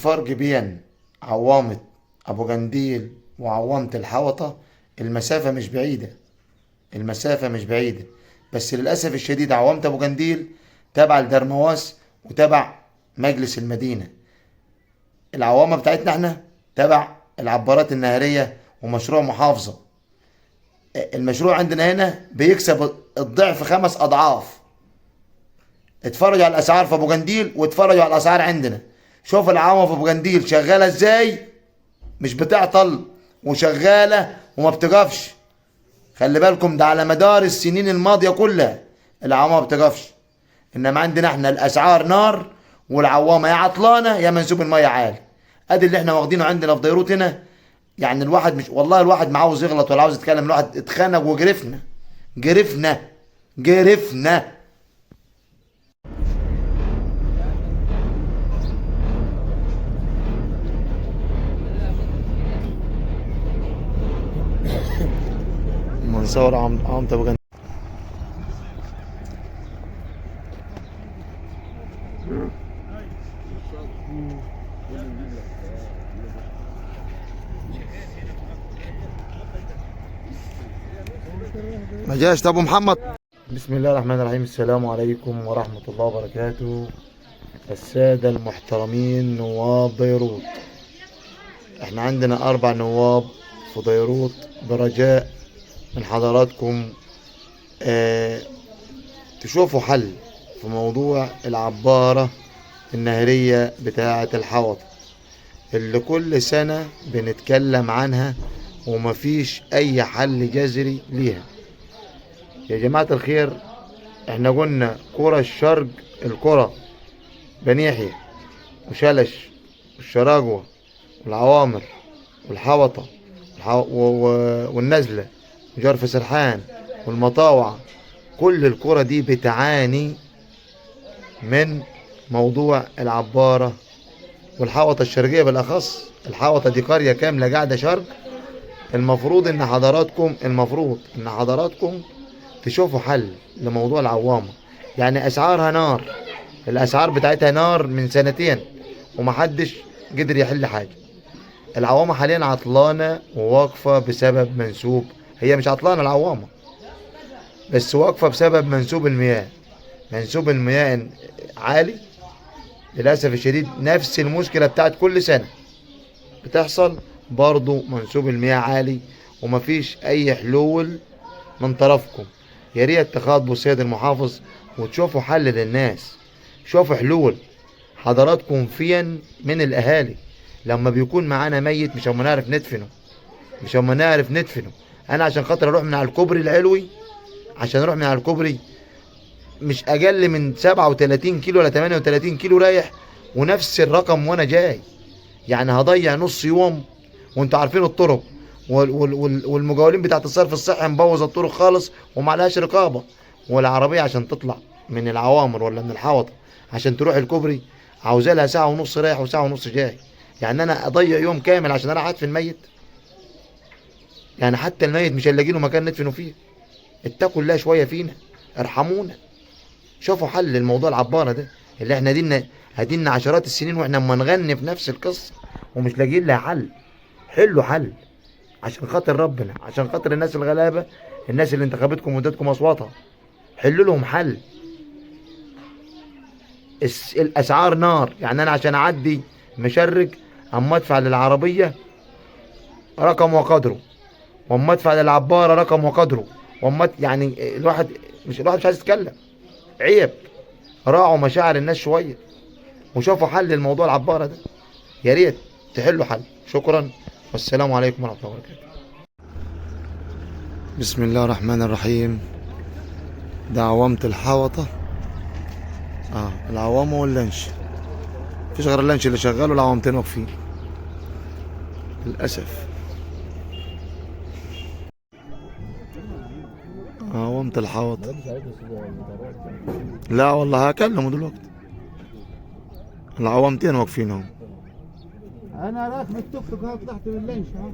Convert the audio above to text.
الفرق بين عوامة ابو جنديل وعوامة الحوطة المسافة مش بعيدة، المسافة مش بعيدة، بس للأسف الشديد عوامة ابو جنديل تبع الدرمواس وتبع مجلس المدينة. العوامة بتاعتنا احنا تبع العبارات النهرية ومشروع محافظة. المشروع عندنا هنا بيكسب الضعف 5 أضعاف. اتفرجوا على الأسعار في أبو جنديل واتفرجوا على الأسعار عندنا. شوف العوامة في أبو جنديل شغالة ازاي، مش بتعطل وشغالة وما بتقفش. خلي بالكم ده على مدار السنين الماضية كلها العوامة ما بتقفش، انما عندنا احنا الاسعار نار والعوامة يا عطلانة يا منسوب المية عالي. ادي اللي احنا واخدينه عندنا في ديروت هنا. يعني الواحد مش، والله الواحد ما عاوز يغلط ولا عاوز يتكلم، الواحد اتخنق وجرفنا جرفنا جرفنا. منصور عم تبغى ما جاش. ابو محمد. بسم الله الرحمن الرحيم. السلام عليكم ورحمة الله وبركاته. السادة المحترمين نواب ديروت، احنا عندنا 4 نواب في ديروت. برجاء من حضراتكم تشوفوا حل في موضوع العبارة النهرية بتاعة الحوطة اللي كل سنة بنتكلم عنها ومفيش أي حل جذري ليها. يا جماعة الخير، احنا قلنا كرة الشرق، الكرة بني يحيى وشلش والشراجوة والعوامر والحوطة والنزلة وجرف سرحان والمطاوعة، كل الكرة دي بتعاني من موضوع العبارة والحوطة الشرقية بالأخص. الحوطة دي قرية كاملة قاعدة شرق. المفروض ان حضراتكم تشوفوا حل لموضوع العوامة. يعني اسعارها نار، الاسعار بتاعتها نار من سنتين ومحدش قدر يحل حاجة. العوامة حاليا عطلانة وواقفة بسبب منسوب، هي مش عطلانة العوامة بس واقفة بسبب منسوب المياه. منسوب المياه عالي للأسف الشديد. نفس المشكلة بتاعت كل سنة بتحصل برضو، منسوب المياه عالي ومفيش أي حلول من طرفكم. يا ريت تخاطبوا السيد المحافظ وتشوفوا حل للناس، شوفوا حلول. حضراتكم فين من الأهالي لما بيكون معانا ميت مش هم نعرف ندفنه، مش هم نعرف ندفنه. أنا عشان خاطر أروح من على الكوبري العلوي، عشان أروح من على الكوبري مش أقل من 37 كيلو ولا 38 كيلو رايح، ونفس الرقم وأنا جاي. يعني هضيع نص يوم، وانتوا عارفين الطرق والمجاولين بتاعت الصرف الصحي مبوظ الطرق خالص ومعلهاش رقابة. والعربية عشان تطلع من العوامر ولا من الحوطة عشان تروح الكوبري عاوزة لها ساعة ونص رايح وساعة ونص جاي. يعني انا اضيع يوم كامل عشان انا ادفن الميت؟ يعني حتى الميت مش هنلاقي له مكان ندفنه فيه. اتقوا الله شوية فينا، ارحمونا، شوفوا حل للموضوع العبارة ده اللي احنا هدينا عشرات السنين واحنا اما نغني في نفس القصة ومش لاقيين لها حل. حلوا حل عشان خاطر ربنا، عشان خاطر الناس الغلابة، الناس اللي انتخبتكم وادتكم اصواتها. حلوا لهم حل. الاسعار نار. يعني انا عشان اعدي مشرج اما ادفع للعربية رقم وقدره، واما ادفع للعباره رقم وقدره، واما يعني الواحد مش عايز يتكلم. عيب، راعوا مشاعر الناس شوية وشوفوا حل للموضوع العبارة ده. يا ريت تحلوا حل. شكرا والسلام عليكم ورحمة الله وبركاته. بسم الله الرحمن الرحيم. ده عوامة الحوطة، العوامة واللانش، مفيش غير اللانش اللي شغال والعوامتين واقفين للأسف. عوامة الحوطة، لا والله هكلمه دلوقتي. العوامتين واقفين اهو. انا راكب التوك توك اهو، طلعت من اللانش اهو.